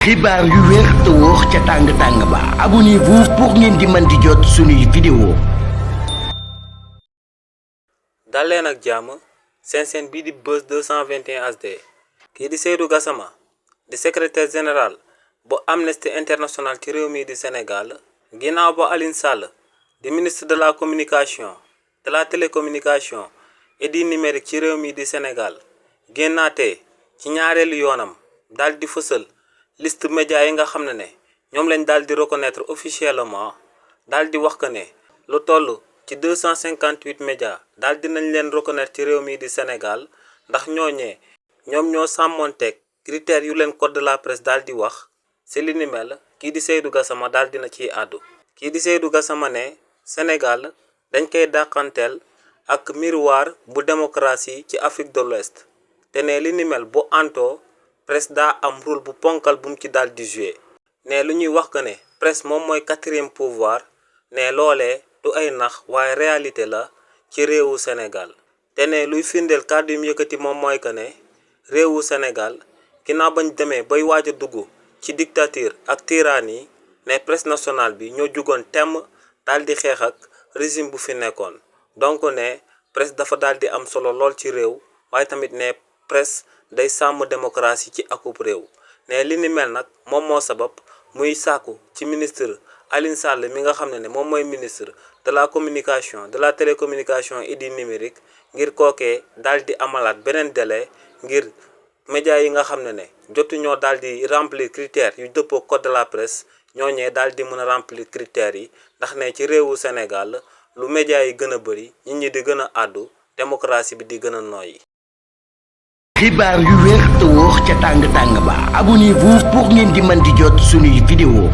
xibaar yu wér te wóor ca tàng ba abonnez-vous pour ngeen di mën di jot suñuy vidéo. dal leen ak jàmm seen bii di Buzz 221 HD kii di Seydou Gassama di secrétaire général bu Amnesty International ci réew mi di Sénégal ginnaaw ba Alioune Sall di ministre de la communication de la télécommunication et du numérique ci réew mi di Sénégal génnaatee ci ñaareelu yoonam daal di fësal liste média yi nga xam ne ñoom lañ daal di reconnaître officiellement daal di wax que ne lu toll ci 258 médias daal di nañ leen reconnaître ci réew mi di Sénégal ndax ñooñee ñoom ñoo sàmmonteeg critères yu leen code de la presse daal di wax si li ni mel kii di Seydou Gassama daal dina ciy àddu. kii di Seydou Gassama ne Sénégal dañ koy dàqanteel ak miroir bu démocratie ci Afrique de l'Ouest te ne li ni mel bu anto presse daa am rôle bu ponkal bu mu ci daal di jouer ne lu ñuy wax que ne presse moom mooy quatrième pouvoir ne loolee du ay nax waaye réalité la ci réewu Sénégal te ne luy firndeel kàddu yu mu yëkkati moom mooy que ne réewu Sénégal ginnaaw bañ demee bay waaj a dugg ci dictature ak tyrannie ne presse nationale bi ñoo jugoon temm daal di xeex ak régime bu fi nekkoon donc ne presse dafa daal di am solo lool ci réew waaye tamit ne presse day sàmm démocratie ci akub réew ne li ni mel nag moom moo sabab muy sàkku ci ministre Alioune Sall mi nga xam ne moom mooy ministre de la communication de la télécommunication et du numérique ngir kookee daal di amalaat beneen délai ngir média yi nga xam ne jotu ñoo daal di remplir critères yu dëppoo code de la presse ñooñee daal di mën a remplir critères yi ndax ne ci réewu Sénégal lu média yi gën a bëri nit ñi di gën a àddu démocratie bi di gën a nooyi. xibaar yu wér te wóor ca tàng ba abonnez-vous pour ngeen di mën di jot suñuy vidéo.